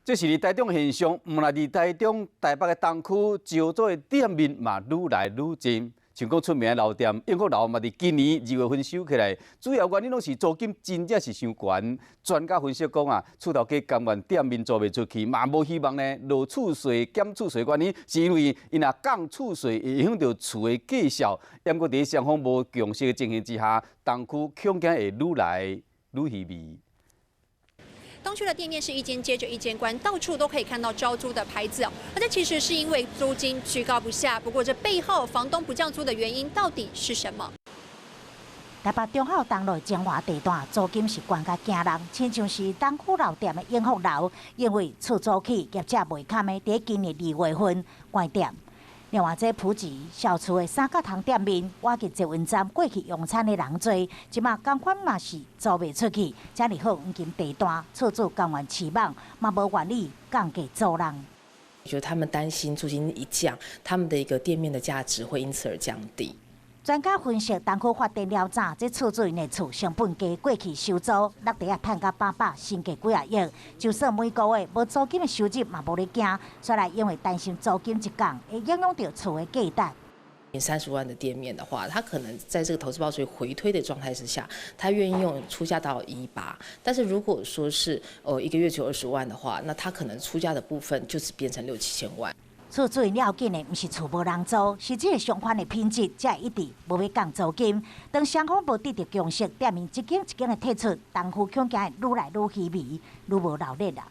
這是佇台中現象，毋但佇台中、台北的東區招租的店面嘛愈來愈濟。像講出名的老店永福樓嘛，佇今年2月份收起來，主要原因攏是租金真正是傷懸。專家分析講啊，厝頭家甘願店面租袂出去，嘛無希望呢落厝稅減厝稅，原因是因為𪜶若降厝稅會影響著厝的價數。毋過佇雙方無共識的情形之下，東區恐驚會愈來愈稀微。東區的店面是一間接着一間關，到處都可以看到招租的牌子哦。而這其實是因為租金居高不下。不過這背後房東不降租的原因到底是什麼？台北忠孝東路精華地段租金是懸甲驚人，親像是東區老店的永福樓，因為厝租起，業者袂堪的，佇今年2月份關店。另外，這埔膣小厝的三角窗店面，倚近捷運站過去用餐的人濟，這馬仝款嘛是租袂出去。遮爾好黃金地段，厝主甘願飼蠓，嘛無願意降價租人。就他們擔心租金一降，他們的一個店面的價值會因此而降低。專家分析，東區發展了早，這厝主𪜶的厝成本低，過去收租落地仔趁甲飽飽，身價幾仔億。就算每個月無租金的收入嘛無咧驚，煞來因為擔心租金一降，會影響著厝的價值。 30萬的店面的話，他可能在這個投資報酬回推的狀態之下，他願意用出價到118。但是如果說是一個月只有20萬的話，那他可能出價的部分就只變成六七千萬。厝主要緊的毋是厝無人租，是這个商圈的品質，才會一直無欲降租金。當雙方無得著共識，店面一間一間的退出，東區恐驚會愈來愈稀微，愈無鬧熱啦。